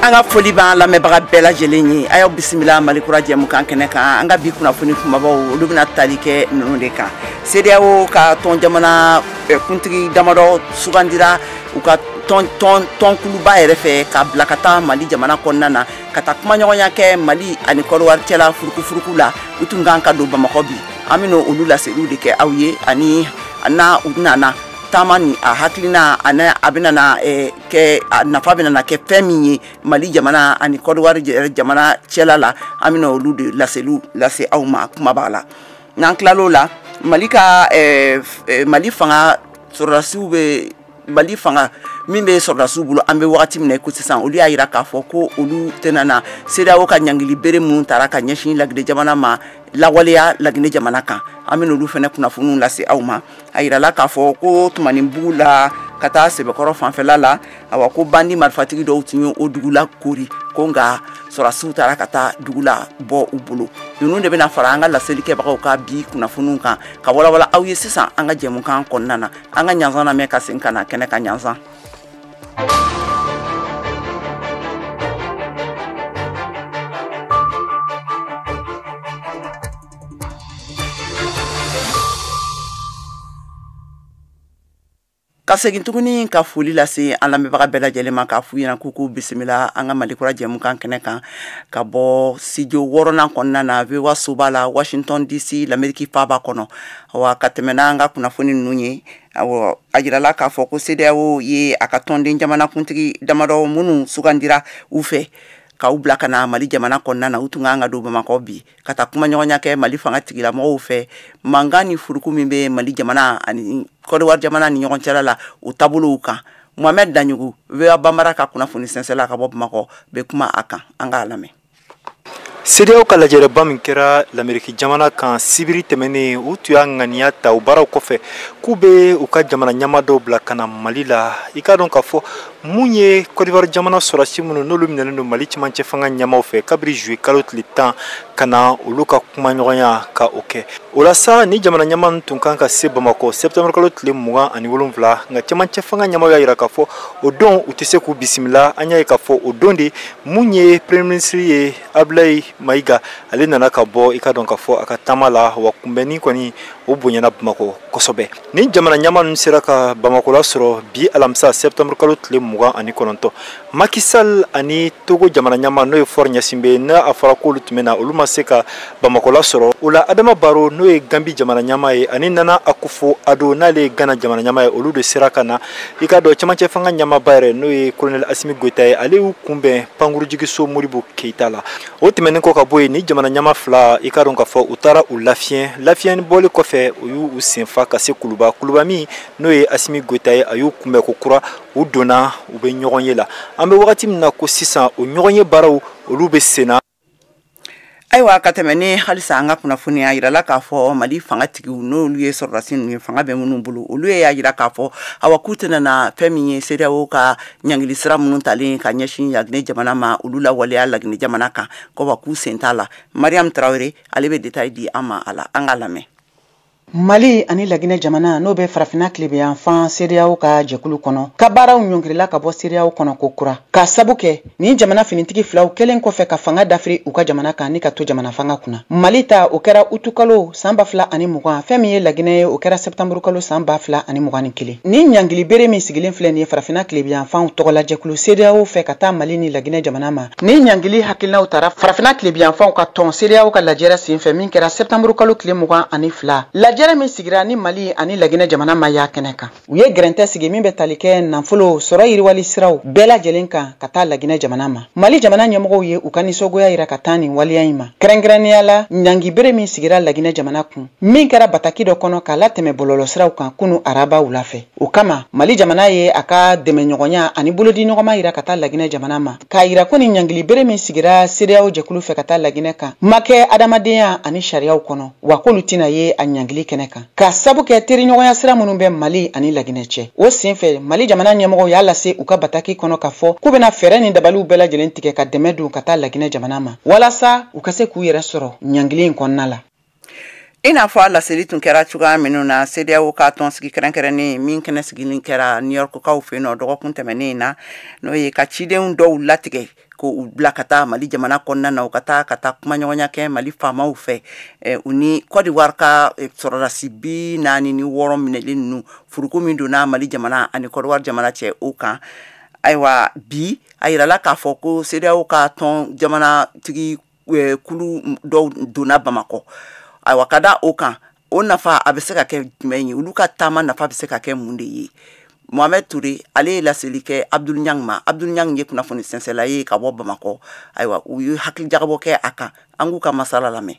An ka foli b'an lamɛnbaga bɛɛ lajɛlen ye. A y'aw bisimila Malikura jɛmukan kɛnɛ kan. An ka bi kunnafoni kumabaw, olu bɛna tali kɛ ninnu de kan. CEDEAO ka tɔn jamana kuntigi damadɔ sugandira u ka tɔnkuluba yɛrɛ fɛ ka bila ka taa Mali jamana kɔnɔna na, ka taa kumaɲɔgɔnya kɛ Mali ani Kɔdiwari cɛla furukufuruku la. U tun kan ka don Bamakɔ bi. An bɛna olu laseliw de kɛ aw ye, ani n'a u nana taama ni a hakilina ani a bɛna na kɛ, a nafa bɛna na kɛ fɛn min ye Mali jamana ani Kɔdiwari jamana cɛla la. An bɛna olu de laseliw lase aw ma kumaba la. N'an tilal'o la, Mali ka Mali fanga sɔrɔdasiw bɛ Mali fanga min bɛ sɔrɔdasiw bolo, an bɛ wagati min na i ko sisan, olu y'a jira k'a fɔ ko olu tɛna na CEDEAO ka ɲangili bere minnu tara ka ɲɛsin Laginɛ jamana ma lawaleya Laginɛ jamana kan. An bɛna olu fana kunnafoniw lase aw ma. A yirala k'a fɔ ko Tumanibugu la ka taa Sɛbɛkɔrɔ fanfɛla la, awa ko bandi marifatigi dɔw tun ye o dugu la kori ko, nka sɔrɔdasiw taara ka taa dugu la bɔ u bolo. Ninnu de bɛna fara an ka laseli kɛbagaw ka bi kunnafoniw kan ka walawala aw ye sisan an ka jɛmukan kɔnɔna na. An ka ɲanzan lamɛn ka segin ka na kɛnɛ kan. Ɲanzan. Ka segin tuguni ka foli lase an lamɛnbaga bɛɛ lajɛlen ma, k'a f'u ɲɛna k'u k'u bisimila an ka Malikura jɛmukan kɛnɛ kan ka bɔ studio wɔɔrɔnan kɔnɔna na, VOA soba la, Washington DC, l'Amérique faaba kɔnɔ. Awa, ka tɛmɛ n'an ka kunnafoni ninnu ye, awɔ, a yirala k'a fɔ ko CEDEAO ye a ka tɔnden jamanakuntigi damadɔ minnu sugandira u fɛ k'aw bila ka na Mali jamana kɔnɔna na, u tun kan ka don Bamakɔ bi ka taa kumaɲɔgɔnya kɛ Mali fanga tigilamɔgɔw fɛ mankan ni furuku min bɛ Mali jamana ani Kɔdiwari jamana ni ɲɔgɔn cɛla la, o taabolow kan. Mohamed Daɲogo, VOA Bambara ka kunnafoni sɛnsɛnla ka bɔ Bamakɔ, bɛ kuma a kan. An k'a lamɛn. CEDEAO ka lajɛrɛba min kɛra Lameriki jamana kan sibiri tɛmɛnen, u tun y'a ŋaniya ta o baaraw kɔfɛ k'u bɛ u ka jamana ɲɛmaa dɔw bila ka na Mali la. I k'a dɔn k'a fɔ mun ye Kɔdiwari jamana sɔrɔdasi minnu n'olu minɛlen don Mali cɛmancɛ fanga ɲɛmaaw fɛ kabiri juillet kalo tile 10, ka na olu ka kumaɲɔgɔnya ka o kɛ. O la sa, ni jamana ɲɛmaa tun kan ka se Bamakɔ septembre kalo tile 27, nka cɛmancɛ fanga ɲɛmaaw y'a jira k'a fɔ o don u tɛ se k'u bisimila. An y'a ye k'a fɔ o don de mun ye premier ministre ye, Abdoulaye Maïga, ale nana ka bɔ, i ka dɔn k'a fɔ a ka taama la, wa kunbɛnni kɔni o bonyana Bamakɔ kosɛbɛ. Ni jamana ɲɛmaa ninnu sera ka Bamakɔ lasɔrɔ bi alamisa septembre kalo tile 29. Macky Sall ani Togo jamana ɲɛmaa, n'o ye Faure Gnassingbé, n'a a fɔra k'olu tun bɛ na, olu ma se ka Bamakɔ lasɔrɔ. O la, Adama Barrow, n'o ye Gambie jamana ɲɛmaa ye, ani Nana Akufo Addo, n'ale ye Ghana jamana ɲɛmaa ye, olu de sera ka na. I ka dɔn cɛmancɛ fanga ɲɛmaaba yɛrɛ, n'o ye colonel Assimi Goïta ye, ale y'u kunbɛn pankurujigiso Modibo Keïta la. O tɛmɛnen kɔ ka bɔ yen, ni jamana ɲɛmaa fila, i ka dɔn k'a fɔ u taara u lafiɲɛ. Lafiɲɛ bɔli kɔfɛ, u y'u senfa ka se Kuluba. Kuluba min n'o ye Assimi Goïta ye, a y'u kunbɛn ko kura. U donna, u bɛ ɲɔgɔn ye la. An bɛ wagati min na ko sisan, o ɲɔgɔn ye baaraw olu bɛ sen na. Ayiwa, ka tɛmɛ ni halisa an ka kunnafoniya, yirala k'a fɔ Mali fangatigiw, n'olu ye sɔrɔdasi ninnu ye, fanga bɛ minnu bolo, olu y'a jira k'a fɔ awa k'u tɛna na fɛn min ye CEDEAO ka ɲangili sira minnu talen ka ɲɛsin Laginɛ jamana ma, olu lawaleya Laginɛ jamana kan, ko wa k'u sen t'a la. Mariam Traoré, ale bɛ détail di an ma a la. An k'a lamɛn. Mali ani Laginɛ jamana, n'o bɛ Farafinna tilebiyanfan CEDEAO ka jɛkulu kɔnɔ, ka baaraw ɲɔngirila ka bɔ CEDEAO kɔnɔ ko kura, k'a sabu kɛ nin jamana finitigi filaw kɛlen kɔfɛ ka fanga dafiri u ka jamana kan ni ka to jamana fanga kunna. Mali ta, o kɛra utukalo san 2020. Fɛn min ye Laginɛ ye, o kɛra sɛptanburukalo san 2021. Nin ɲangili bere min sigilen filɛ nin ye Farafinna tilebiyanfanw tɔgɔlajɛkulu CEDEAO fɛ ka taa Mali ni Laginɛ jamana ma, nin ɲangili hakilinaw tara Farafinna tilebiyanfanw ka tɔn CEDEAO ka lajɛrɛ senfɛ min kɛra sɛptanburukalo tile 22. Lajɛrɛ min sigira ni Mali ani Laginɛ jamana ma y'a kɛnɛ kan, u ye gɛrɛntɛ sigi min bɛ tali kɛ nafolo sɔrɔ yiriwali siraw bɛɛ lajɛlen kan ka taa Laginɛ jamana ma. Mali jamana ɲɛmɔgɔw ye u ka nisɔngoya yira ka taa nin waleya in ma, kɛrɛnkɛrɛnnenya la ɲangi bere min sigira Laginɛ jamana kun, min kɛra bataki dɔ kɔnɔ k'a latɛmɛ bɔlɔlɔsiraw kan kunu araba wula fɛ. O kama, Mali jamana ye a ka dɛmɛɲɔgɔnya ani bolodiɲɔgɔnma yira ka taa Laginɛ jamana ma, k'a yira ko nin ɲangili bere min sigira CEDEAO jɛkulu fɛ ka taa Laginɛ kan ma kɛ adamadenya ani sariyaw kɔnɔ, wa k'olu tɛna ye a ɲangili kɛnɛ kan, k'a sabu kɛ teriɲɔgɔnya sira minnu bɛ Mali ani Laginɛ cɛ. O senfɛ, Mali jamana ɲɛmɔgɔw y'a lase u ka bataki kɔnɔ k'a fɔ k'u bɛna fɛɛrɛ ni dabaliw bɛɛ lajɛlen tigɛ ka dɛmɛ don ka taa Laginɛ jamana ma, walasa u ka se k'u yɛrɛ sɔrɔ ɲangili in kɔnɔna la. I n'a fɔ a laseli tun kɛra cogoya minnu na, CEDEAO ka tɔnsigi kɛrɛnkɛrɛnnen min kɛnɛ sigili kɛra New York kaw fɛ yen nɔ dɔgɔkun tɛmɛnen in na, n'o ye ka cidenw dɔw latigɛ. Ko u bila ka taa Mali jamana kɔnɔna na, u ka taa kumaɲɔgɔnya kɛ Mali faamaw fɛ, u ni Côte d'Ivoire ka sɔrɔdasi 46 minɛlen ninnu, furuko min donna Mali jamana ani Côte d'Ivoire jamana cɛ o kan. Ayiwa, bi a yirala k'a fɔ ko CEDEAO ka tɔn jamanatigi kulu dɔw donna Bamakɔ. Ayiwa, ka da o kan, o nafa a bɛ se ka kɛ jumɛn ye? Olu ka taama nafa bɛ se ka kɛ mun de ye? Mohamed Touré, ale ye laseli kɛ Abdul Niang ma. Abdul Niang ye kunnafoni sɛnsɛnla ye ka bɔ Bamakɔ. Ayiwa, u ye hakilijagabɔ kɛ a kan, an k'u ka masala lamɛn.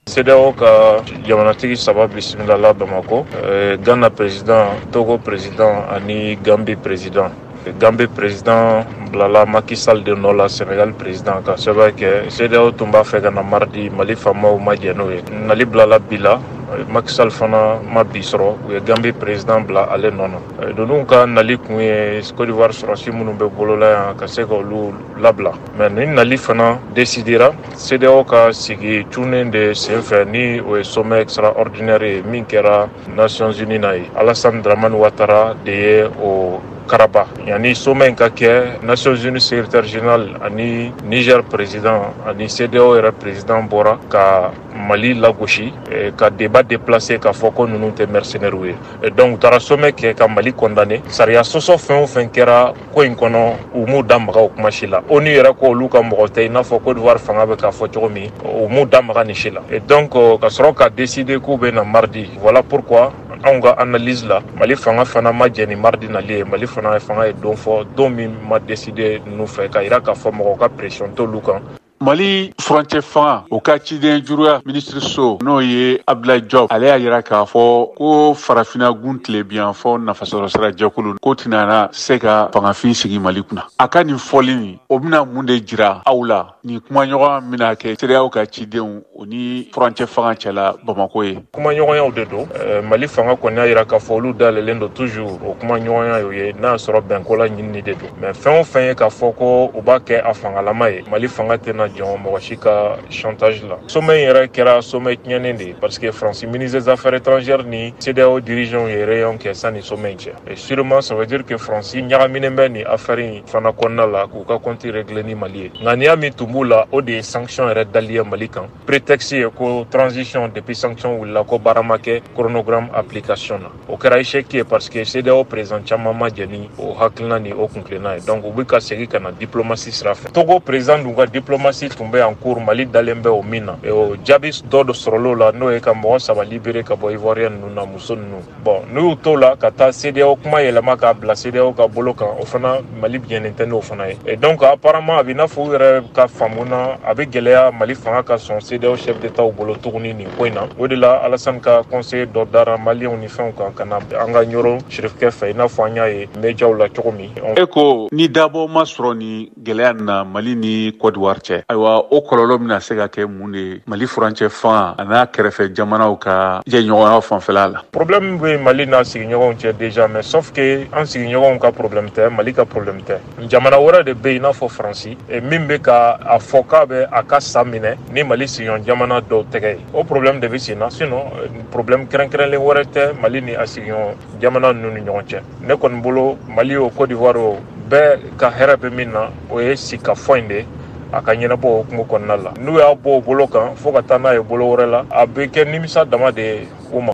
CEDEAO ka jamanatigi saba bisimilala Bamakɔ, Ghana président, Togo président ani Gambie président. Gambie président bilala Macky Sall de nɔ la, Sénégal président, ka sababu kɛ CEDEAO tun b'a fɛ ka na mardi, Mali faamaw ma jɛn n'o ye. Nali bilala bi la, Macky Sall fana ma bi sɔrɔ, u ye Gambie président bila ale nɔ na. Ninnu ka nali kun ye Côte d'Ivoire sɔrɔsi minnu bɛ bolola yan ka se k'olu labila. Mais ni nali fana décidera CEDEAO ka sigi cunnen de senfɛ, ni o ye sommet extraordinaire ye min kɛra Nations Unies na ye. Alassane Dramane Ouattara de ye o karaba. Yanni sommet in ka kɛ, Nations Unies secrétaire général ani Niger président ani CEDEAO yɛrɛ président bɔra ka Mali lagosi, ka débat déplacé, k'a fɔ ko ninnu tɛ mercenaires ye. Donc u taara sommet kɛ ka Mali condamné. Sariya sɔsɔ fɛn o fɛn kɛra ko in kɔnɔ, u m'u da maga o kuma si la. ONU yɛrɛ ko olu ka mɔgɔ tɛ, i n'a fɔ Côte d'Ivoire fanga bɛ k'a fɔ cogo min, u m'u da maga nin si la. Et donc ka sɔrɔ ka décider k'u bɛ na mardi. Voilà pourquoi anw ka analyse la, Mali fanga fana ma jɛn ni mardi nali ye. Mali fana fanga ye don fɔ, don min ma décider ninnu fɛ, ka yira k'a fɔ mɔgɔw ka pression t'olu kan. Mali furancɛ fanga o ka ciden juruya minisiriso, n'o ye Abdoulaye Diop, ale y'a yira k'a fɔ ko farafinna gun tilebiyan fɔ nafasɔrɔ sira jɛkulu ko tɛna se ka fangafin sigi Mali kunna. A ka nin fɔli nin, o bɛna mun de jira aw la nin kumaɲɔgɔn bɛna kɛ CEDEAO ka cidenw o ni furancɛ fanga cɛla Bamakɔ ye? Kumaɲɔgɔnyaw de don. Mali fanga kɔni y'a yira k'a fɔ olu dayɛlɛlen don toujours o kumaɲɔgɔnya y'o ye, n'a y'a sɔrɔ bɛnko la ɲinini de don. Mais fɛn o fɛn ye k'a fɔ ko u b'a kɛ a fangalama ye, Mali fanga tɛna jɔn mɔgɔ si ka chantage la. Sommet in yɛrɛ kɛra sommet tiɲɛnen de ye, parce que France ministre des Affaires étrangères ni CEDEAO dirigeants ye réunion kɛ sanni sommet in cɛ. Et sûrement, ça veut dire que France ɲagaminen bɛ nin affaire in fana kɔnɔna la, k'u ka compte régler ni Mali ye. Ŋaniya min tun b'u la, o de ye sanction yɛrɛ dali ye Mali kan. Prétexte ye ko transition, depuis sanction wulila, ko baara ma kɛ chronogramme application na. O kɛra échec ye, parce que CEDEAO président caman ma jɛn ni o hakilina ni o kuntilenna ye. Donc u bɛ ka segin ka na diplomatie sira fɛ. Togo président dun ka diplomatie tun bɛ en cours, Mali dalen bɛ o min na, o jaabi dɔ dɔ sɔrɔla o la, n'o ye ka mɔgɔ saba libéré ka bɔ Ivoirien ninnu na, muso ninnu. Bon, n'u y'u t'o la ka taa CEDEAO kuma yɛlɛma k'a bila CEDEAO ka bolo kan, o fana Mali jɛnnen tɛ n'o fana ye. Et donc apparemment, a bɛ i n'a fɔ u yɛrɛ ka faamu na, a bɛ gɛlɛya Mali fanga ka sɔn CEDEAO chef d'État bolo tuguni nin ko in na. O de la Alassane ka conseiller dɔ dara Maliyɛnw ni fɛnw kan ka na an ka Ɲɔrɔ Cherifkɛ fɛ, i n'a fɔ an y'a ye médiaw la cogo min. E ko ni dabɔ ma sɔrɔ ni gɛlɛya na Mali ni Côte d'Ivoire cɛ, ayiwa, o kɔlɔlɔ bɛna se ka kɛ mun de ye Mali furancɛ fanga a n'a kɛrɛfɛ jamanaw ka jɛɲɔgɔnya fanfɛla la? Problème bɛ Mali n'a sigiɲɔgɔnw cɛ déjà, mais sauf que an sigiɲɔgɔnw ka problème tɛ, Mali ka problème tɛ. Jamana wɛrɛ de bɛ yen, i n'a fɔ Faransi, min bɛ ka a fɔ k'a bɛ a ka sa minɛ ni Mali sigiɲɔgɔn jamana dɔw tɛgɛ ye. O problème de bɛ sen na, sinon problème kɛrɛnkɛrɛnlen wɛrɛ tɛ Mali ni a sigiɲɔgɔn jamana ninnu ni ɲɔgɔn cɛ. Ne kɔni bolo, Mali o, Côte d'Ivoire o, bɛɛ ka hɛrɛ bɛ min na, o ye sigikafɔ in de ye, a ka ɲɛnabɔ o hukumu kɔnɔna la. N'u y'a bɔ o bolo kan fo ka taa n'a ye bolo wɛrɛ la, a bɛ kɛ nimisa dama de ye u ma.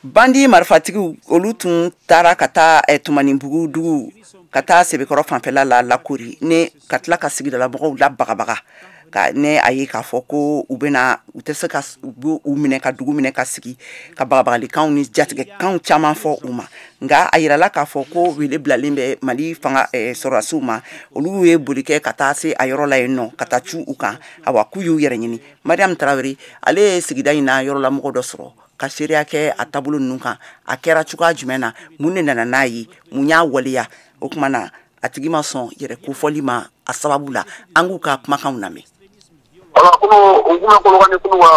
Bandi marifatigiw, olu tun taara ka taa Tumanibugu dugu ka taa Sebekɔrɔ fanfɛla la lakori ne ka tila ka sigidalamɔgɔw la bagabaga ka ne a ye k'a fɔ ko u bɛna u tɛ se ka u u minɛ ka dugu minɛ ka sigi ka bagabagalikanw ni jatigɛkanw caman fɔ u ma. Nka a yirala k'a fɔ ko wele bilalen bɛ Mali fanga sɔrɔdasiw ma, olu ye boli kɛ ka taa se a yɔrɔ la yen nɔ ka taa cu u kan. Awa, k'u y'u yɛrɛ ɲini. Mariam Tarawele, ale ye sigida in na yɔrɔlamɔgɔ dɔ sɔrɔ ka seereya kɛ a taabolo ninnu kan. A kɛra cogoya jumɛn na? Mun de nana n'a ye? Mun y'a waleya? O tuma na, a tigi ma sɔn yɛrɛ kofɔli ma a sababu la. An k'u ka kumakanw lamɛn. Wala kunu u kun bɛ Kolokani kunu wa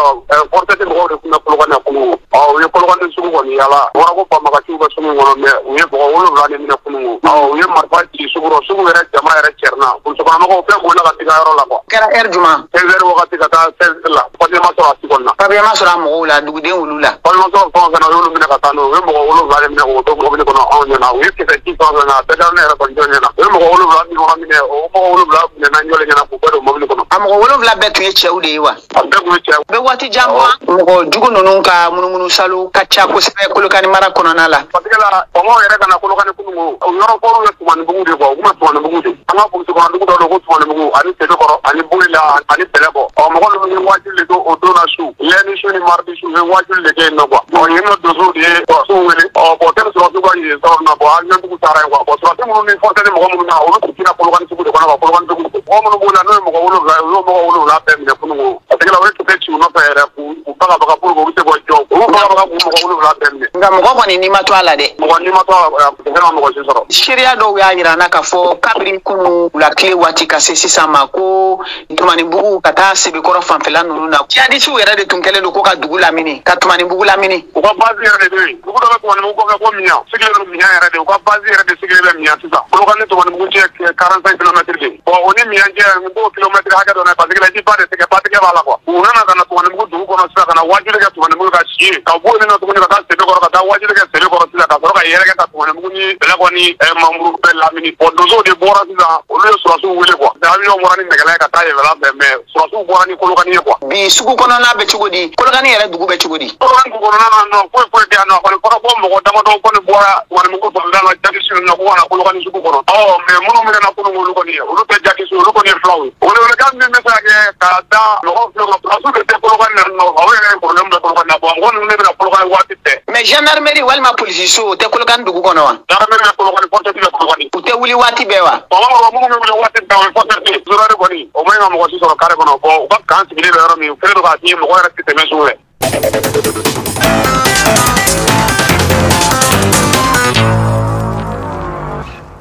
forfait mɔgɔw de kun bɛ Kolokani kunu. Ɔ u ye Kolokani sugu kɔni yala. Fɔra ko banbagaciw bɛ sugu kɔnɔ mais u ye mɔgɔ 7 de minɛ kunu. Ɔ u ye marifa ci sugu rɔ, sugu yɛrɛ jama yɛrɛ cɛrinna. Burusikɔnɔmɔgɔw bɛɛ bolila ka t'i ka yɔrɔ la quoi. Kɛra heure jumɛn? 15 heures wagati ka taa 16 heures la. Papier ma sɔrɔ a si kɔni na. Papier ma sɔrɔ a mɔgɔw la, duguden olu la. Papier ma sɔrɔ fɛn o fɛn na, u y'olu minɛ ka taa n'o ye. U ye mɔgɔ 7 de minɛ k'o to mobili kɔnɔ anw ɲɛna. U ye kisɛ ci fɛn o fɛn na, a bɛɛ kɛra ne yɛrɛ kɔni ɲɛna. U ye mɔgɔ 7 min minɛ, o mɔgɔ 7 minɛna n jɔlen ɲɛna k'u bɛɛ don mobili kɔnɔ. A mɔgɔ 7 bɛɛ tun ye cɛw de ye wa? A bɛɛ tun ye cɛw. Bɛ waati jan bɔ, mɔgɔ jugu ninnu ka munumunu salo ka ca kosɛbɛ Kolokani mara kɔnɔna la. Parce que la faamaw yɛrɛ ka na Kolokani kunungo, o yɔrɔ kɔrɔw ye Tumanibugu de quoi, u kun bɛ Tumanibugu de. An ka burusi kɔnɔ dugu dɔ don ko Tumanibugu, ani Sebekɔrɔ, ani Boyila, ani Bɛlɛbɔ. Ɔ mɔgɔ ninnu ye waajuli de kɛ o don na su, lundi su ni mardi su, u ye waajuli de kɛ yen nɔ quoi. Ɔ yen nɔ donsow de ye sɔrɔdasiw wele. Ɔ bon tel sɔrɔdasiw ka yen sɔrɔ na bon avion tigiw taara yen quoi. Bon sɔrɔdasi minnu ni forfait mɔgɔ minnu na, olu tun tɛna Kolokani sugu de kɔnɔ ka Kolokani sugu. Mɔgɔ minnu b'o la n'o ye mɔgɔ 7 ye, u y'o mɔgɔ 7 bɛɛ minɛ kunungo. Parce que la u ye kisɛ ci u nɔfɛ yɛrɛ k'u bagabaga pour que u bɛ se k'o jɔ. U bagabaga k'u mɔgɔ 7 bɛɛ minɛ. Nka mɔgɔ kɔni n'i ma to a la dɛ. Mɔgɔ n'i ma to a la, kisɛ ma mɔgɔ si sɔrɔ. Seereya dɔw y'a jira n na k'a fɔ kabiri kunu wula tile waati ka se sisan ma ko Tumanibugu ka taa Sebekɔrɔ fanfɛla ninnu na, jihadisiw yɛrɛ de tun kɛlen don ko ka dugu lamini, ka Tumanibugu lamini. U ka base yɛrɛ de bɛ yen. Dugu dɔ bɛ Tumanibugu kɔfɛ ko Miɲan, sigilen don Miɲan yɛrɛ de. U ka base yɛrɛ de sigilen bɛ Miɲan sisan. Kolokani ni Tumanibugu cɛ 45 kilomètres de. Bon o ni Miɲan cɛ n b'o kilomètre hakɛ dɔ la parce que la i ti ba de tigɛ, ba tigɛ b'a la quoi. U nana ka na Tumanibugu dugu kɔnɔ sisan ka na waajuli kɛ Tumanibugu ka si yen, ka bɔ yen nɔ tuguni ka taa Sebekɔrɔ ka taa waajuli kɛ Sebekɔrɔ sisan ka sɔrɔ ka yɛrɛkɛ ka Tumanibugu ni Bɛlɛkɔ ni Mamuru bɛɛ lamini. Bon donsow de bɔra sisan, olu ye sɔrɔdasiw wele quoi. Avion bɔra ni nɛgɛla ye ka taa yɛlɛla fɛ mais sɔrɔdasiw bɔra ni Kolokani ye quoi. Bi sugu kɔnɔna bɛ cogo di? Kolokani yɛrɛ dugu bɛ cogo di? Kolokani dugu kɔnɔna na nɔ foyi foyi tɛ yan nɔ. A kɔni fɔra ko mɔgɔ damadɔ kɔni bɔra Tumanibugu fanfɛla la jihadisiw ninnu na ko ka na Kolokani sugu kɔnɔ. Ɔ mais minnu minɛna kunun olu kɔni ye, olu tɛ jihadisiw, olu kɔni ye filaw ye. Welewelekan min bɛ se ka kɛ ka da mɔgɔw tulo kan, sɔrɔdasiw de tɛ Kolokani na nɔ, o yɛrɛ ye problème bɛ Kolokani na. Bon mɔgɔ ninnu de bɛna Kolokani waati bɛɛ. Mais gendarmerie walima polisiso o tɛ Kolokani dugu kɔnɔ wa? Gendarmerie bɛ Kolokani, force bɛ Kolokani. U tɛ wuli waati bɛɛ wa? Mɔgɔ minnu bɛ wuli waati bɛɛ o ye force ye. Zorari kɔni o ma ɲi ka mɔgɔ si sɔrɔ carré kɔnɔ. Bon u ka camp sigilen bɛ yɔrɔ min, u kɛlen don k'a tiɲɛ, mɔgɔ yɛrɛ tɛ tɛmɛ sugu fɛ.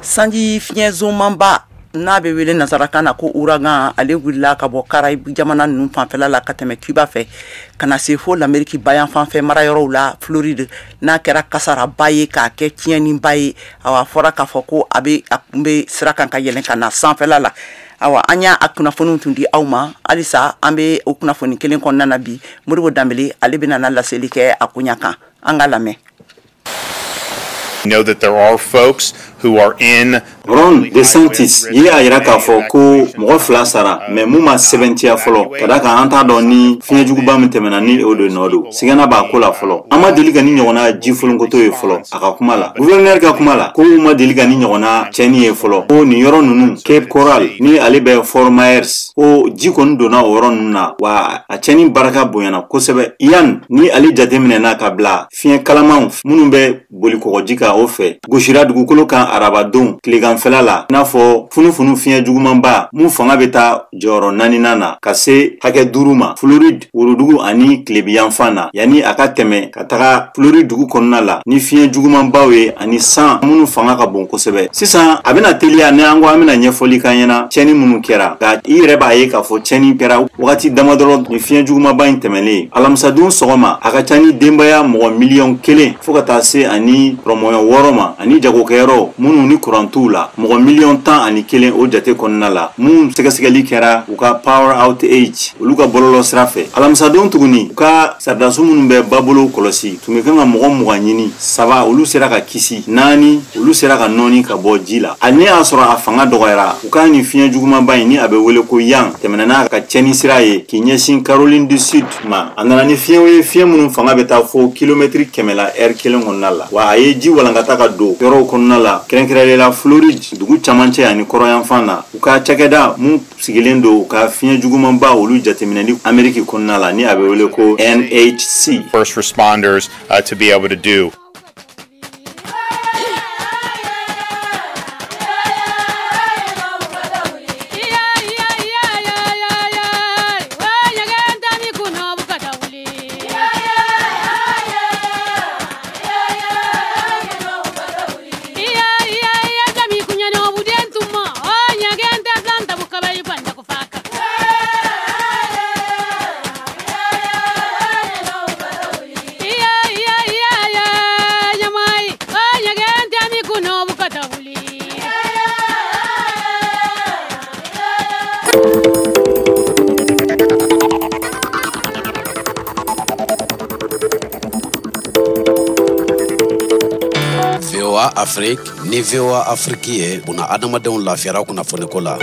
Sanji fiɲɛzomanba n'a bɛ wele nansarakan na ko ouragan, ale wulila ka bɔ Caraïbes jamana ninnu fanfɛla la ka tɛmɛ Cuba fɛ ka na se fo l'Amérique bayan fanfɛ marayɔrɔw la Floride, n'a kɛra kasaraba ye k'a kɛ tiɲɛniba ye. Awa a fɔra k'a fɔ ko a bɛ a kun bɛ sira kan ka yɛlɛn ka na sanfɛla la. Awa an y'a kunnafoniw tun di aw ma, halisa an bɛ o kunnafoni kelen kɔnɔna na bi. Modibo Danbele ale bɛna na laseli kɛ a koɲa kan, an ka lamɛn. Know that there are folks who are in Ron DeSantis ye a yira k'a fɔ ko mɔgɔ 2 sara mais mun ma sɛbɛntiya fɔlɔ, ka da kan an t'a dɔn ni fiɲɛjuguba min tɛmɛna ni o de nɔ don. Sigana b'a ko la fɔlɔ, an ma deli ka ni ɲɔgɔnna ji folonkoto ye fɔlɔ. A ka kuma la, gouverneur ka kuma la, ko u ma deli ka ni ɲɔgɔnna cɛnni ye fɔlɔ, ko nin yɔrɔ ninnu Cape Coral ni ale bɛ Fort Myers, ko ji kɔni donna o yɔrɔ ninnu na, wa a cɛnni barika bonyana kosɛbɛ. Ian ni ale jateminɛna ka bila fiɲɛ kalamanw minnu bɛ boli kɔgɔji kan o fɛ, gosira dugukolo kan arabadon tileganfɛla la, i n'a fɔ funufunu fiɲɛ jugumanba mun fanga bɛ taa jɔyɔrɔ 4nan na ka se hakɛ 5 ma Floride worodugu ani tilebiyanfan na, yanni a ka tɛmɛ ka taga Floride dugu kɔnɔna la ni fiɲɛ jugumanbaw ye ani san minnu fanga ka bon kosɛbɛ. Sisan a bɛna teliya ni an ko an bɛna ɲɛfɔli k'an ɲɛna tiɲɛni minnu kɛra, nka i yɛrɛ b'a ye k'a fɔ tiɲɛni kɛra wagati damadɔ ni fiɲɛ jugumanba in tɛmɛnen. Alamisadon sɔgɔma a ka ca ni denbaya mɔgɔ 1 miliyɔn fo ka taa se ani 6 ma, ani jagokɛyɔrɔ minnu ni kuran t'u la mɔgɔ 11 miliyɔn o jate kɔnɔna la, mun sɛgɛsɛgɛli kɛra u ka power outage olu ka bɔlɔlɔ sira fɛ. Alamisadon tuguni u ka saridasu minnu bɛ babolo kɔlɔsi tun bɛ kan ka mɔgɔ 20 ɲini, 3 olu sera ka kisi, 4 olu sera ka nɔɔni ka bɔ ji la. Hali ne y'a sɔrɔ a fanga dɔgɔyara, u ka nin fiɲɛ jugumanba in ni a bɛ wele ko Ian tɛmɛna n'a ka cɛnni sira ye k'i ɲɛsin Caroline du Sud ma. A nana ni fiɲɛw ye, fiɲɛ minnu fanga bɛ taa fo kilomɛtiri 100 la ɛri kelen kɔnɔna la, wa a ye ji walankata ka don yɔrɔw kɔnɔna la, kɛrɛnkɛrɛnnenya la Floride dugu camancɛ ani kɔrɔyanfan na. U ka cakɛda mun sigilen don u ka fiɲɛ jugumanba olu jateminɛli Amérique kɔnɔna la ni a bɛ wele ko NHC. First responders to be able to do. VOA Afrique ni VOA Afrique ye buna adamadenw lafiyara kunnafoniko la.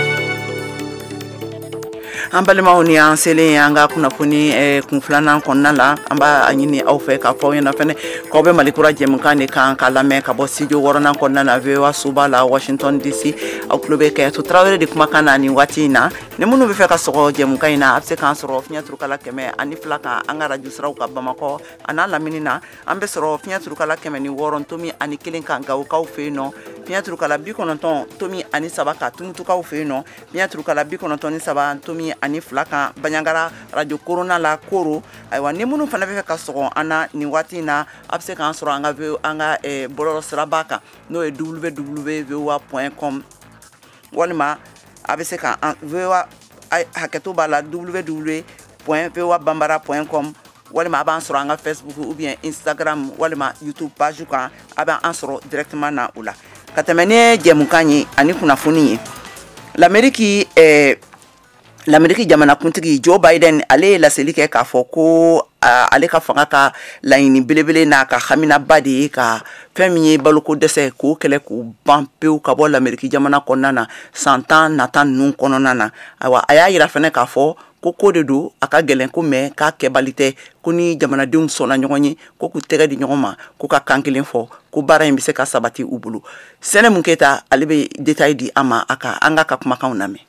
An balimaw, ni an selen an ka kunnafoni kun filanan kɔnɔna la, an b'a ɲini aw fɛ k'a fɔ aw ɲɛna fɛnɛ k'aw bɛ Malikura jɛmukan de kan k'a lamɛn ka bɔ studio wɔɔrɔnan kɔnɔna na, VOA soba la, Washington DC. Aw tulo bɛ Kɛyatu Tarawele de kumakan na nin waati in na. Ni minnu bɛ fɛ ka sɔgɔ jɛmukan in na, a bɛ se k'an sɔrɔ fiɲɛ turukala 102 kan, an ka radio siraw kan Bamakɔ a n'a lamini na. An bɛ sɔrɔ fiɲɛ turukala 106.1 kan Gawokaw fɛ yen nɔ, fiɲɛ turukala 90.3 kan Tumutukaw fɛ yen nɔ, fiɲɛ turukala 93.2 kan Baɲangara radio Corona la Koro. Ayiwa, ni minnu fana bɛ fɛ ka sɔgɔ an na nin waati in na, a bɛ se k'an sɔrɔ an ka bɔlɔlɔ siraba kan, n'o ye www.voa.com, walima a bɛ se ka an VOA, hakɛto b'a la, www.voabambara.com, walima a b'an sɔrɔ an ka Facebook ou bien Instagram walima YouTube page kan. A b'an sɔrɔ directement na o la. Ka tɛmɛ ni jɛmukan ye ani kunnafoni ye, Lameriki jamanakuntigi Joe Biden, ale ye laseli kɛ k'a fɔ ko ale ka fanga ka laɲini belebele n'a ka haminaba de ye ka fɛn min ye baloko dɛsɛ, k'o kɛlɛ k'o ban pewu ka bɔ Lameriki jamana kɔnɔna na san 10 nata ninnu kɔnɔna na. Ayiwa, a y'a yira fɛnɛ k'a fɔ ko ko de don a ka gɛlɛn ko, mɛ k'a kɛbali tɛ, ko ni jamanadenw sɔnna ɲɔgɔn ye, ko k'u tɛgɛ di ɲɔgɔn ma, ko ka kan kelen fɔ, ko baara in bɛ se ka sabati u bolo. Sɛnɛ Keyita, ale bɛ détail di an ma. A ka an ka kumakanw lamɛn.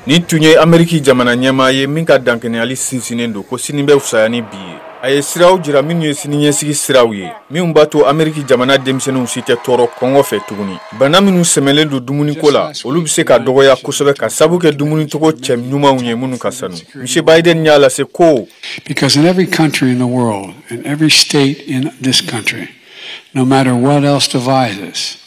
Nin tun ye Ameriki jamana ɲɛmaa ye min ka dankɛnɛyali sinsinnen don ko sini bɛ fisaya ni bi ye. A ye siraw jira minnu ye siniɲɛsigi siraw ye, minnu b'a to Ameriki jamana denmisɛnninw si tɛ tɔɔrɔ kɔngɔ fɛ tuguni. Bana minnu sɛmɛlen don dumuniko la, olu bɛ se ka dɔgɔya kosɛbɛ ka sabu kɛ dumunicogo cɛ ɲumanw ye minnu ka sanu. Monsieur Biden y'a lase ko: Because in every country in the world, in every state in this country, no matter what else divides us,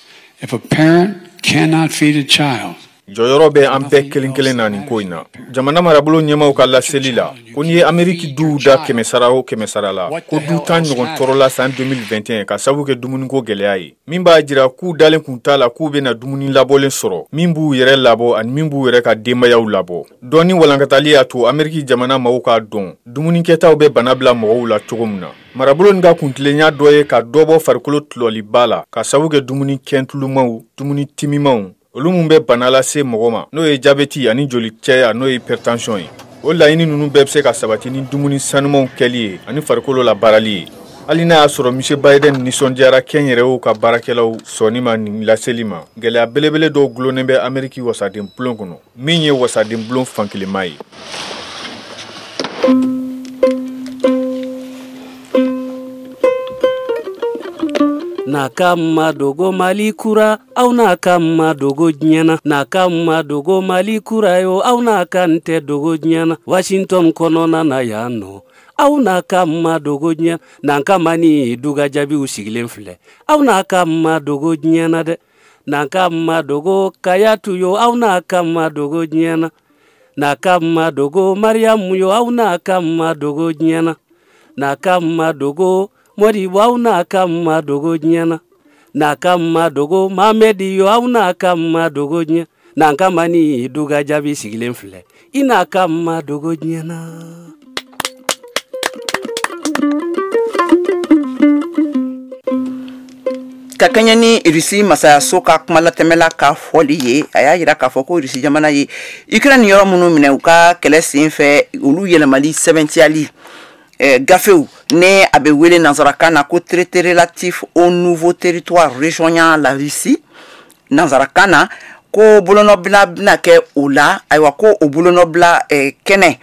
if a parent cannot feed a child, Jɔyɔrɔ bɛ an bɛɛ kelen kelen na nin ko in na. Jamana marabolo ɲɛmaw ka laseli la, ko n'i ye Ameriki duw da kɛmɛ sara o kɛmɛ sara la, ko du 10 ɲɔgɔn tɔɔrɔla san 2021 ka sabu kɛ dumuniko gɛlɛya ye, min b'a jira k'u dalen kun t'a la k'u bɛna dumuni labɔlen sɔrɔ min b'u yɛrɛ labɔ ani min b'u yɛrɛ ka denbayaw labɔ. Dɔɔni walankatali y'a to Ameriki jamana maaw k'a dɔn dumunikɛtaw bɛ bana bila mɔgɔw la cogo min na. Marabolo nin ka kuntilenya dɔ ye ka dɔ bɔ farikolo tulɔliba la ka sabu kɛ dumuni kɛntulumaw, dumuni timimanw, olu mun bɛ bana lase mɔgɔ ma, n'o ye jabɛti ani joli cɛya, n'o ye hypertension ye. O laɲini ninnu bɛɛ bɛ se ka sabati ni dumuni sanumanw kɛli ye ani farikolo la baarali ye. Hali n'a y'a sɔrɔ Monsieur Biden nisɔndiyara kɛnyɛrɛyew ka baarakɛlaw sɔnni ma nin laseli ma, gɛlɛya belebele dɔw gulonnen bɛ Ameriki wasaden bulon kɔnɔ, min ye wasaden bulon fankelenma ye. N'a ka ma dogo Mali kura, aw n'a ka ma dogo diɲɛ na. N'a ka ma dogo Mali kura yo, aw n'a ka n tɛ dogo diɲɛ na. Washington kɔnɔna na yan nɔ, aw n'a ka ma dogo diɲɛ n'an ka ma ni duga jaabiw sigilen filɛ. Aw n'a ka ma dogo diɲɛ na dɛ. N'an ka ma dogo Kayatu yo, aw n'a ka ma dogo diɲɛ na. N'a ka ma dogo Mariyamu yo, aw n'a ka ma dogo diɲɛ na. N'a ka ma dogo Modibo, aw n'a ka ma dogo diɲɛ na. N'a ka ma dogo Mamɛdi yo, aw n'a ka ma dogo diɲɛ n'an ka ma ni duga jaabi sigilen filɛ. I n'a ka ma dogo diɲɛ na. Ka kɛɲɛ ni Irisi masayaso ka kumalatɛmɛla ka fɔli ye, a y'a yira k'a fɔ ko Irisi jamana ye Ukraine yɔrɔ minnu minɛ u ka kɛlɛ sen fɛ, olu yɛlɛmali sɛbɛntiyali gafew, ne a bɛ wele nansarakan na ko traité relatif au nouveau territoire rejoignant la Russie nansarakan na, ko bolonɔbila bɛna kɛ o la. Ayiwa, ko o bolonɔbila kɛnɛ,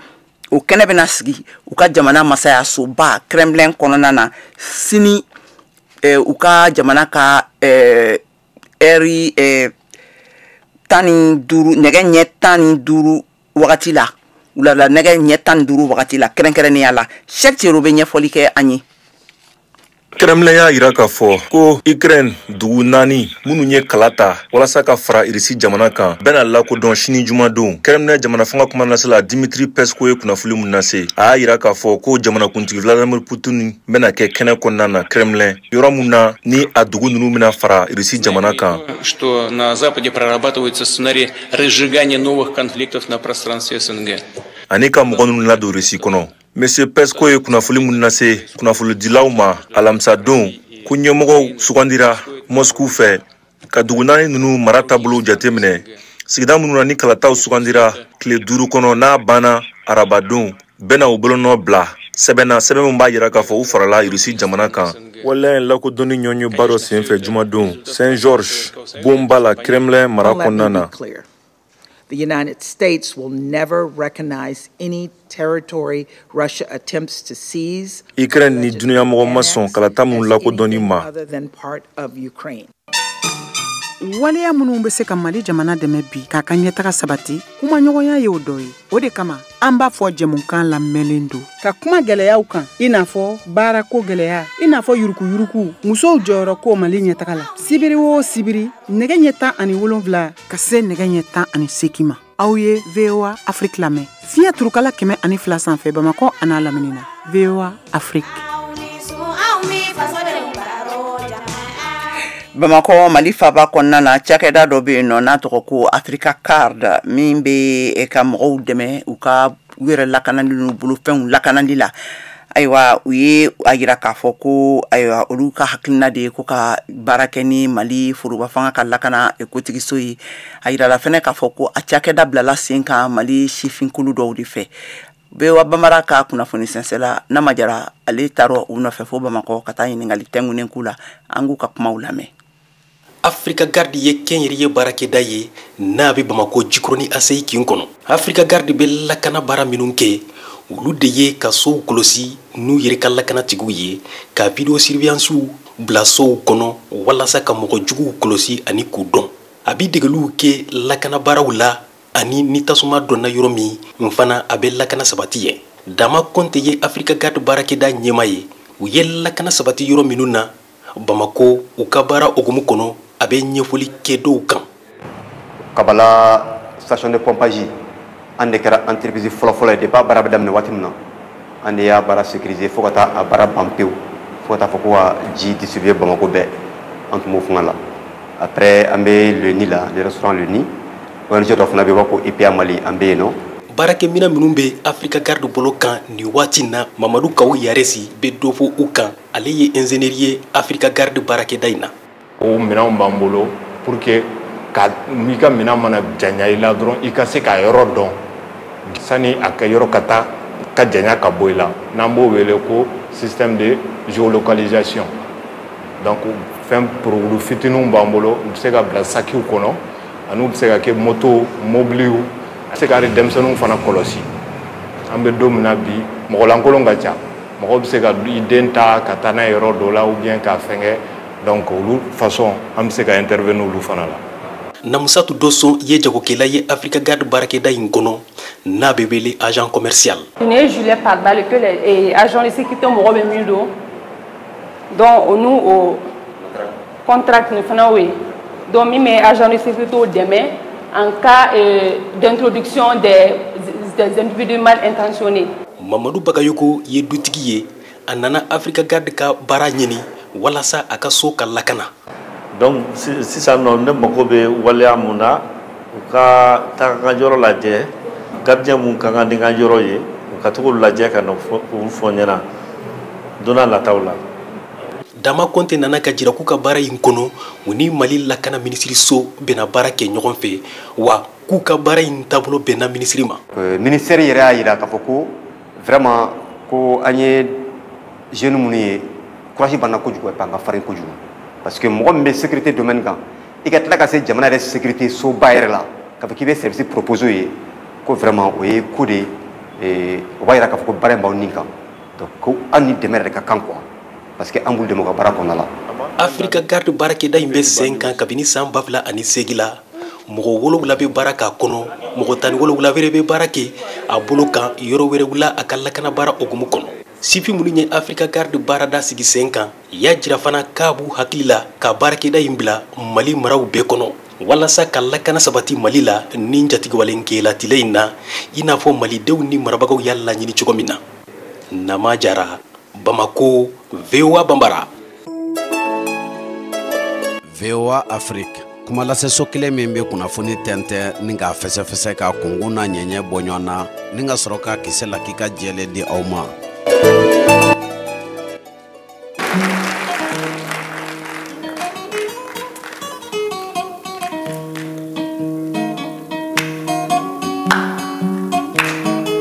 o kɛnɛ bɛna sigi u ka jamana masayasoba Kremlin kɔnɔna na sini, u ka jamana ka ɛri 15, nɛgɛ ɲɛ 15 wagati la, wulada nɛgɛ ɲɛ 15 wagati la kɛrɛnkɛrɛnnenya la. Cheick Tiero bɛ ɲɛfɔli kɛ an ye. Kremlin y'a yira k'a fɔ ko Ukraine dugu naani minnu ye kala ta walasa ka fara Irisi jamana kan bɛna lakodɔn sini jumadon. Kremlin jamana fanga kumanasela Dimitri Peskov ye kunnafoni mun lase, a y'a yira k'a fɔ ko jamanakuntigi Vladimir Putin bɛna kɛ kɛnɛ kɔnɔna na Kremlin, yɔrɔ mun na ni a dugu ninnu bɛna fara Irisi jamana kan. Что на Западе прорабатываются сценарии разжигания новых конфликтов на пространстве СНГ. Ani ka mɔgɔ ninnu ladon Irisi kɔnɔ. Monsieur Peskov ye kunnafoni mun lase kunnafonidilaw ma alamisadon, ko ɲɛmɔgɔw sugandira Moscou fɛ ka dugu naani ninnu mara taabolo jateminɛ. Sigida minnu na ni kalataw sugandira tile 5 kɔnɔ, n'a banna arabadon, bɛna u bolonɔ bila sɛbɛn na, sɛbɛn min b'a jira k'a fɔ u farala Irisi jamana kan. Waleya in lakodɔnni ɲɔgɔnyeba dɔ senfɛ jumadon Saint-Georges bonba la Kremlin mara kɔnɔna na. The United States will never recognize any territory Russia attempts to seize. Ukraine ni dunuya mɔgɔ ma sɔn kalata minnu lakodɔnni ma. Other than part of Ukraine. Waleya minnu bɛ se ka Mali jamana dɛmɛ bi k'a ka ɲɛtaga sabati, kumaɲɔgɔnya y'o dɔ ye. O de kama an b'a fɔ jɛmukan lamɛnlen don ka kuma gɛlɛyaw kan, i n'a fɔ baarako gɛlɛya, i n'a fɔ yurukuyuruku, musow jɔyɔrɔ ko Mali ɲɛtaga la. Sibiri o sibiri, nɛgɛ ɲɛ 17 ka se nɛgɛ ɲɛ 18 ma, aw ye VOA Afrique lamɛn fiɲɛ turukala 102 sanfɛ Bamakɔ an'a lamini na. VOA Afrique. Bamakɔ Mali faba kɔnɔna na, cakɛda dɔ bɛ yen nɔ n'a tɔgɔ ko Africa Card, min bɛ ka mɔgɔw dɛmɛ u ka u yɛrɛ lakanali n'u bolofɛnw lakanali la. Ayiwa, u ye a yira k'a fɔ ko ayiwa olu ka hakilina de ye ko ka baara kɛ ni Mali foroba fanga ka lakana kotigiso ye. A yirala fɛnɛ k'a fɔ ko a cakɛda bilala sen kan Mali sifinkulu dɔw de fɛ. VOA Bambara ka kunnafoni sɛnsɛla Nama Jara, ale taara u nɔfɛ fo Bamakɔ ka taa ɲininkali tɛnkunnen k'u la. An k'u ka kumaw lamɛn. Africa Guard ye kɛnyɛrɛye baarakɛda ye n'a bɛ Bamakɔ Jikɔrɔni ACI kin kɔnɔ. Africa Guard bɛ lakana baara minnu kɛ, olu de ye ka sow kɔlɔsi n'u yɛrɛ ka lakanatigiw ye, ka vidéo surveillance bila sow kɔnɔ walasa ka mɔgɔ juguw kɔlɔsi ani k'u dɔn. A bɛ degeliw kɛ lakana baaraw la ani ni tasuma donna yɔrɔ min n fana a bɛ lakana sabati ye. Dama Kɔnte ye Africa Guard baarakɛda ɲɛmaa ye. U ye lakana sabati yɔrɔ minnu na Bamakɔ, u ka baara hukumu kɔnɔ, a bɛ ɲɛfɔli kɛ dɔw kan. Kabala station de pompage, an de kɛra entreprise fɔlɔfɔlɔ ye depuis a baara bɛ daminɛ waati min na, an de y'a baara sécuriser fo ka taa a baara ban pewu, fo ka taa fɔ ko ka ji distribuer Bamakɔ bɛɛ, an tun b'o fanga la. Après an bɛ le Nid la, le restaurant le Nid, ONG dɔ fana bɛ yen, u b'a fɔ ko EPA Mali, an bɛ yen nɔ. Baarakɛminɛn minnu bɛ Africa Guard bolo kan nin waati in na, Mamadu Kawu Yaresi bɛ dɔ fɔ u kan. Ale ye ingénieur ye Africa Guard baarakɛda in na. O minɛnw b'an bolo pour que ka n'i ka minɛn mana janya i la dɔrɔn, i ka se k'a yɔrɔ dɔn sani a ka yɔrɔ ka taa ka janya ka bɔ i la, n'an b'o wele ko système de géolocalisation. Donc fɛn porogulu fitininw b'an bolo, u bɛ se ka bila sakiw kɔnɔ, ani u bɛ se ka kɛ moto, mobiliw, a bɛ se ka hali denmisɛnninw fana kɔlɔsi. An bɛ don min na bi, mɔgɔlankolon ka ca, mɔgɔ bɛ se ka i den ta ka taa n'a ye yɔrɔ dɔ la ou bien k'a fɛngɛ. Donc olu façon an bɛ se ka intervenir olu fana la. Namusatu Dosso ye jagokɛla ye Africa Guard baarakɛda in kɔnɔ n'a bɛ wele agent commercial. Nin ye gilet pare-balles que les agents de sécurité mɔgɔ bɛ min don, donc o n'u o contract nin fana y'o ye. Donc min bɛ agent de sécurité dɛmɛ en cas d'introduction des individus mal intentionnés. Mamadu Bagayoko ye dutigi ye, a nana Africa Guard ka baara ɲini walasa a ka so ka lakana. Donc sisan nɔ, ne mako bɛ waleya mun na, u ka taga n ka yɔrɔ lajɛ, gardien mun ka kan ni n ka yɔrɔ ye, u ka to lajɛ ka na olu fɔ n ɲɛna don n'a nataw la. Dama Kɔnte nana ka jira k'u ka baara in kɔnɔ, u ni Mali lakana minisiriso bɛna baara kɛ ɲɔgɔn fɛ, wa k'u ka baara in taabolo bɛnna minisiri ma. Ministère yɛrɛ y'a jira k'a fɔ ko vraiment ko an ye jeune minnu ye, courage banna kojugu, an ka farin kojugu, parce que mɔgɔ min bɛ sécurité domaine kan, i ka tila ka se jamana yɛrɛ sécurité soba yɛrɛ la k'a fɔ k'i bɛ service proposer ye, ko vraiment o ye ko de ye, o b'a jira k'a fɔ ko baara in b'aw nin kan. Donc ko an ni dɛmɛ yɛrɛ ka kan quoi, parce que an b'olu dɛmɛ u ka baara kɔnɔna la. Africa Guard baarakɛda in bɛ sen kan kabini san 2008 la. Mɔgɔ 7 bɛ baara k'a kɔnɔ, mɔgɔ 17 wɛrɛ bɛ baara kɛ a bolo kan yɔrɔ wɛrɛw la a ka lakana baara hukumu kɔnɔ. Sifin minnu ye Africa Guard baarada sigi sen kan, y'a jira fana k'a b'u hakili la ka baarakɛda in bila Mali maraw bɛɛ kɔnɔ walasa ka lakana sabati Mali la ni jatigɛwalenkɛla tile in na, i n'a fɔ malidenw ni marabagaw y'a laɲini cogo min na. Nama Jara, Bamako, VOA Bambara. VOA Afrique, kuma laseso kelen min bɛ kunnafoni tɛntɛn ni k'a fɛsɛfɛsɛ ka kunkun n'a ɲɛɲɛ bɔ ɲɔgɔn na ni ka sɔrɔ ka kisɛ lakika jɛlen di aw ma.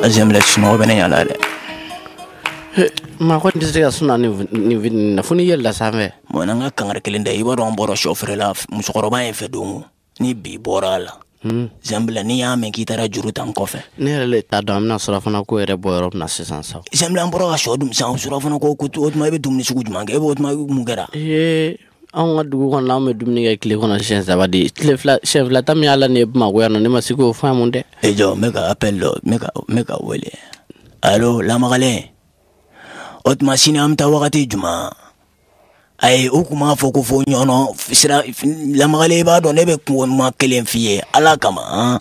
Zɛnbilɛ sunɔgɔ bɛ ne ɲɛ la dɛ. Maa ko n tɛ se ka sunɔgɔ nin na fo n'i yɛlɛla sanfɛ. Bon n'an ka kangari kelen da, i b'a dɔn an bɔra sɔ feere la musokɔrɔba in fɛ don o, ni bi bɔra a la. Zɛnbilɛ, n'i y'a mɛn k'i taara juru ta n kɔfɛ. Ne yɛrɛ le t'a dɔn an bɛna surafana ko yɛrɛ bɔ yɔrɔ min na sisan sa. Zɛnbilɛ, an bɔra ka sɔ dun sisan, surafana ko o tuma e bɛ dumuni sugu jumɛn kɛ? E b'o tuma mun kɛra? Ee, anw ka dugu kɔnɔ anw bɛ dumuni kɛ tile kɔnɔ siɲɛ 3 de. Tile fila siɲɛ 2 ta min y'a la nin ye Bamakɔ yan nɔ, ne ma se k'o faamu dɛ. E jɔ, n bɛ ka appel dɔ, n bɛ ka wele. Allo, lamagalen. O tuma sini an bɛ taa wagati jumɛn? Ayi, u kun b'a fɔ ko fo ɲɔnɔ sira lamagalen, i b'a dɔn ne bɛ kuma kelen f'i ye Ala kama han.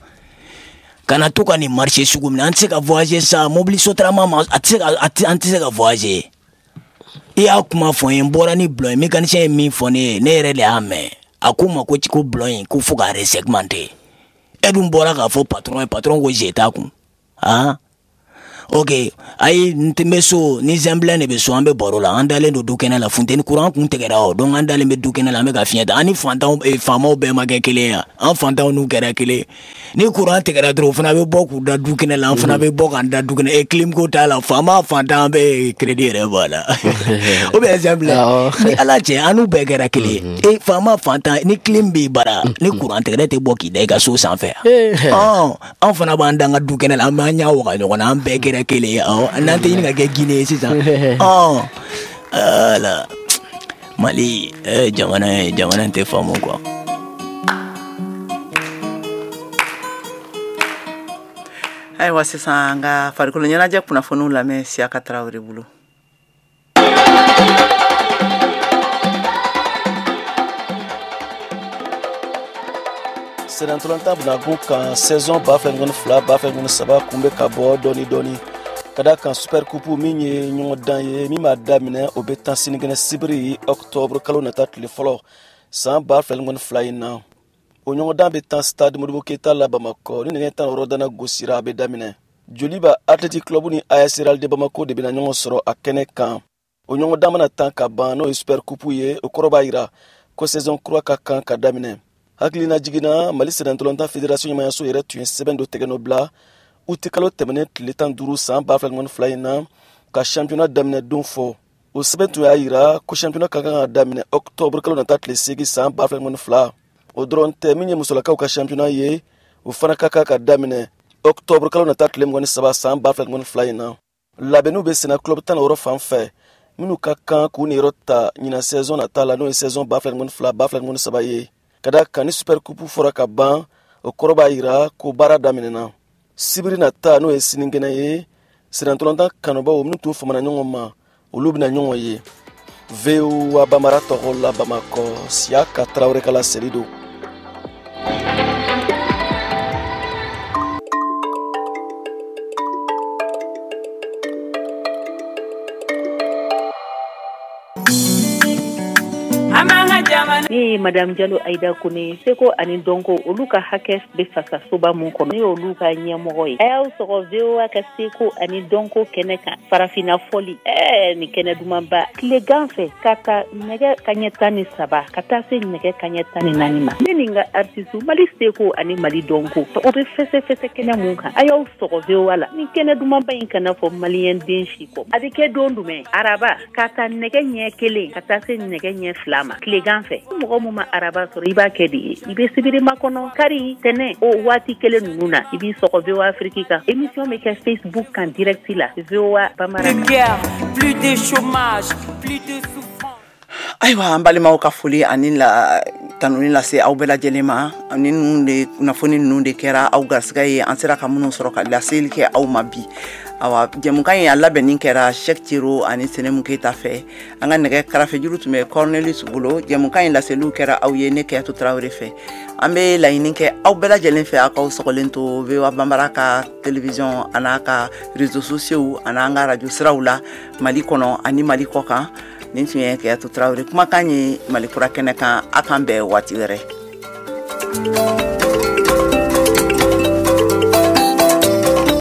Kana to ka nin marché sugu minɛ, an tɛ se ka voyager sa, mobili sotarama ma, a tɛ se ka, an tɛ se ka voyager. I y'a kuma fɔ n ye, n bɔra ni bulon ye, mécanicien ye min fɔ ne ye, ne yɛrɛ de y'a mɛn. A ko n ma ko bulon in ko fo k'a resegmenter. E dun bɔra k'a fɔ patron ye, patron ko je t'a kun. Han? Ok, ayi, n tɛ bɛ so, ni Zɛnbilɛ de bɛ so, an bɛ baro la, an dalen don du kɛnɛ la, funteni courant kun tigɛra o, donc an dalen bɛ du kɛnɛ la, an bɛ ka fiɲɛ ta. An ni fantanw, faamaw bɛɛ ma kɛ kelen ye, an fantanw n'u kɛra kelen. Ni courant tigɛra dɔrɔn, o fana bɛ bɔ k'u da du kɛnɛ la, an fana bɛ bɔ k'an da du kɛnɛ. E clim ko t'a la, faama fantan bɛ crédit yɛrɛ bɔ a la. O bɛ Zɛnbilɛ, ni Ala cɛ, an n'u bɛɛ kɛra kelen ye. E faama fantan, ni clim b'i bara, ni courant tigɛra, e tɛ bɔ k'i da i ka so sanfɛ. Ɔn, an fana b'an da an ka du kɛnɛ la, an b'an ɲɛ waga ɲɔgɔn na, an bɛɛ kɛra kelen ye. Awɔ, n'an tɛ ɲini ka kɛ Guinée ye sisan. Ɔn, ala Mali jamana ye, jamana in tɛ faamu quoi. Ayiwa, sisan an ka farikolo ɲɛnajɛ kunnafoniw lamɛn Siyaka Tarawele bolo. Senatɔlɔntan binagun kan saison 2022 2023 kun bɛ ka bɔ dɔɔni dɔɔni ka da kan super coupe min ye ɲɔgɔndan ye min b'a daminɛ, o bɛ tan sinikɛnɛ sibiri octobre kalo nata tile fɔlɔ san 2022 in na. O ɲɔgɔndan bɛ tan stade Modibo Keyita la Bamakɔ ni nɛgɛ 16 dana gosira, a bɛ daminɛ. Joliba Athletic Club ni AS Real de Bamako de bɛna ɲɔgɔn sɔrɔ a kɛnɛ kan. O ɲɔgɔndan mana tan ka ban, n'o ye super coupe ye, o kɔrɔ b'a jira ko saison kura ka kan ka daminɛ. Hakilina jiginna, Mali sennantolatan fédération ɲɛmayaso yɛrɛ tun ye sɛbɛn dɔ tɛgɛ nɔ bila uti kalo tɛmɛnen tile 15 san 2022 in na ka championnat daminɛ don fɔ. O sɛbɛn tun y'a jira ko championnat ka kan ka daminɛ octobre kalo nata tile 8 san 2022. O dɔrɔn tɛ, min ye musolakaw ka championnat ye, o fana ka kan ka daminɛ octobre kalo nata tile 23 san 2022 in na. Labɛnniw bɛ senna club 16 fan fɛ minnu ka kan k'u niyɔrɔ ta ɲinan saison nata la, n'o ye saison 2022 2023 ye. Ka da kan ni super coupe fɔra ka ban, o kɔrɔ b'a jira ko baara daminɛna. Sibiri nata, n'o ye sinikɛnɛ ye, sennantolatan kanubaw minnu tun famana ɲɔgɔn ma, olu bɛna ɲɔgɔn ye. VOA Bambara tɔgɔ la Bamakɔ, Siyaka Tarawele ka laseli don. Ne ye Madame Jalo Ayida Kone, seko ani dɔnko olu ka hakɛ bɛ fasasoba mun kɔnɔ, ne y'olu ka ɲɛmɔgɔ ye. A y'aw sɔgɔ VOA ka seko ani dɔnko kɛnɛ kan, farafinna fɔli, nin kɛnɛ dumanba, tilegan fɛ ka ta nɛgɛ kaɲɛ 13 ka taa se nɛgɛ kaɲɛ 14 ma. Ne ni n ka artiste Mali seko ani Mali dɔnko, o bɛ fɛsɛfɛsɛ kɛnɛ mun kan, a y'aw sɔgɔ VOA la. Nin kɛnɛ dumanba in kana fɔ maliyɛn den si kɔ. A bɛ kɛ don jumɛn? Araba, ka ta nɛgɛ ɲɛ 1 ka taa se nɛgɛ ɲɛ 2 ma, tilegan fɛ. Mɔgɔ mun ma araba sɔrɔ, i b'a kɛ de ye, i bɛ sibiri makɔnɔ, kari, tɛnɛ, o waati kelen ninnu na, i b'i sɔgɔ VOA Afrique kan. Émission bɛ kɛ Facebook kan direct la, VOA Bambara. Plus de chômage, plus de souffrance. Ayiwa, an balimaw ka foli ani la tanuni lase aw bɛɛ lajɛlen ma. Ni ninnu de kunnafoni ninnu de kɛra aw garisigɛ ye, an sera ka minnu sɔrɔ ka laseli kɛ aw ma bi. Awa, jɛmukan in a labɛnni kɛra Cheikh Cero ani Senemu Keyita fɛ. An ka nɛgɛ karafejuru tun bɛ Cornelius bolo. Jɛmukan in laseliw kɛra aw ye ne Keyatu Tarawele fɛ. An bɛ laɲini kɛ aw bɛɛ lajɛlen fɛ, aw k'aw sɔgɔlen to VOA Bambara ka télévision a n'a ka réseaux sociaux a n'an ka radio siraw la Mali kɔnɔ ani Mali kɔ kan. Nin tun ye Keyatu Tarawele kumakan ye Mali kura kɛnɛ kan. A k'an bɛn waati wɛrɛ.